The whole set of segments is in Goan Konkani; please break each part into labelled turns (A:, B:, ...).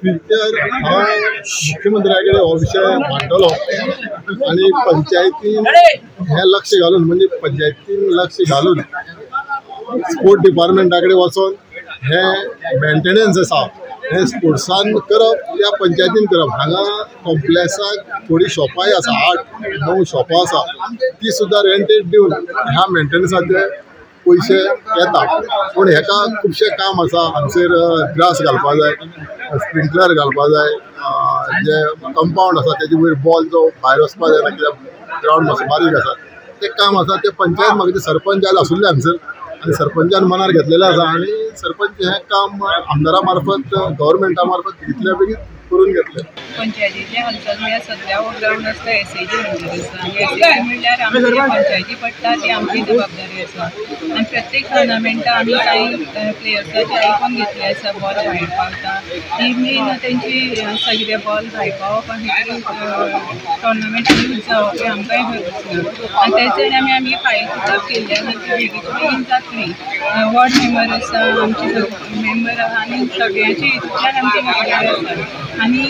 A: फ्युचर हांव मुख्यमंत्र्या कडेन हो विशय मांडटलो आनी पंचायतीन हें लक्ष घालून, म्हणजे पंचायतीन लक्ष घालून स्पोर्ट डिपार्टमेंटा कडेन वचोन हें मेंटेनन्स आसा हें स्पोर्ट्सान करप या पंचायतीन करप. हांगा कॉम्प्लेक्साक थोडीं शॉपांय आसा, 8-9 शॉपां आसा, ती सुद्दां रेंटेड दिवन ह्या मेंटेनन्साचे पयशे येता. पूण हेका खुबशें काम आसा. हांगसर ग्रास घालपा जाय, स्प्रिंकलर घालपा जाय, जे कंपावंड आसा तेजे वयर बॉल जो भायर वचपा जायना कित्याक ग्रावंड मातसो बारीक आसा, तें काम आसा. तें पंचायत म्हाका ते सरपंच आयज आसुल्ले हांगसर आनी सरपंचान मनार घेतलेलें आसा आनी सरपंच हें काम आमदारा मार्फत गव्हर्मेंटा मार्फत इतल्या बेगीन करून घेतलें.
B: पंचायतीचें हालचाल म्हळ्यार सद्या हो ग्रावंड आसता एसएजी अंडर आसा आनी एसएजी म्हणल्यार आमची पंचायती पडटा ती आमची जबाबदारी आसा. आनी प्रत्येक टुर्नामेंटा आमी कांय प्लेयर्साचे आयकून घेतले आसा, बॉल भायर पावता ती मेन तेंची सगळे बॉल भायर पावप आनी टुर्नामेंट यूज जावप हें आमकांय खबर आसना. आनी तेचेर आमी आमी फायल पुटअप केल्ली आसा ती बेगीन बेगीन जातली. वॉर्ड मेंबर आसा, आमची मेंबर आसा आनी सगळ्यांची हितूंतल्यान आमची जबाबदारी आसा आनी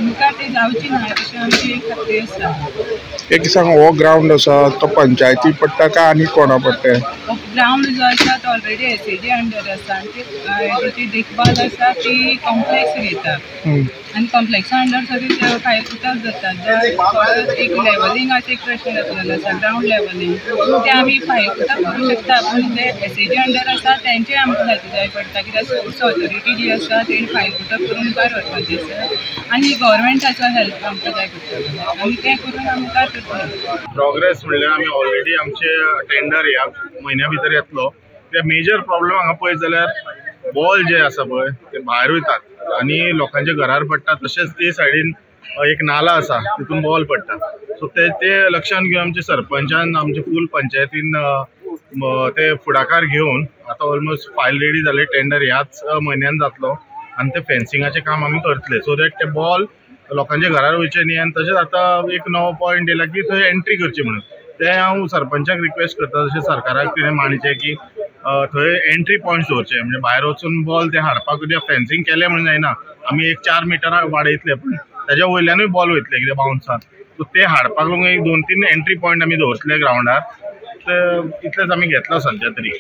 B: मुखार ते जावची ना अशें आमची खात्री आसा.
C: एक सांग, हो ग्रावंड आसा तो पंचायती पडटा काय आनी कोणा पडटा?
B: ग्रावंड जो आसा तो ऑलरेडी एसएजी अंडर आसा आनी तेची देखभाल आसा ती कॉम्प्लेक्स घेता आनी कॉम्प्लेक्सा अंडर सगळी फायल पुटअप जाता. एक लेवलिंग अशें एक प्रश्न जातलेलो आसा, ग्रावंड लेवलिंग, तें आमी फायल पुटअप करूं शकता, पूण ते एसएजी अंडर आसा तेंचें आमकां सारकें जाय पडटा कित्याक स्पोर्ट्स ऑथॉरिटी जी आसा तेणी फायल पुटअप करून मुखार व्हरपाची आसा आनी गव्हर्मेंटाचो हेल्प आमकां जाय पडटा आनी तें करून आमकां करतले.
D: प्रोग्रेस म्हणल्यार आमी ऑलरेडी आमचे टेंडर ह्या म्हयन्या भितर येतलो. ते मेजर प्रॉब्लम हांगा पळयत जाल्यार बॉल जे आसा पळय ते भायर वयतात आनी लोकांच्या घरार पडटा, तशेंच ते सायडीन एक नाला आसा तितून बॉल पडटा. सो ते लक्षान घेवन आमचे सरपंचान आमचे फूल पंचायतीन ते फुडाकार घेवन आतां ऑलमोस्ट फायल रेडी जाले, टेंडर ह्याच म्हयन्यान जातलो आनी ते फेन्सिंगाचें काम आमी करतले सो that ते बॉल लोकांच्या घरार वयचे न्ही. आनी तशेंच आतां एक नवो पॉयंट येयला की थंय एंट्री करची म्हणून, तें हांव सरपंचाक रिक्वेस्ट करता, तशें सरकाराक तिणें मांडचें की थंय एंट्री पॉयंट दवरचे, म्हणजे भायर वचून बॉल ते हाडपाक कित्याक फेन्सिंग केलें म्हणून जायना, आमी एक 4 मिटरां वाडयतले पूण ताज्या वयल्यानूय बॉल वयतले कित्याक बाउन्सान, सो ते हाडपाक लागून एक 2-3 एंट्री पॉयंट आमी दवरतले ग्रावंडार. ते इतलेंच आमी घेतला सद्या तरी.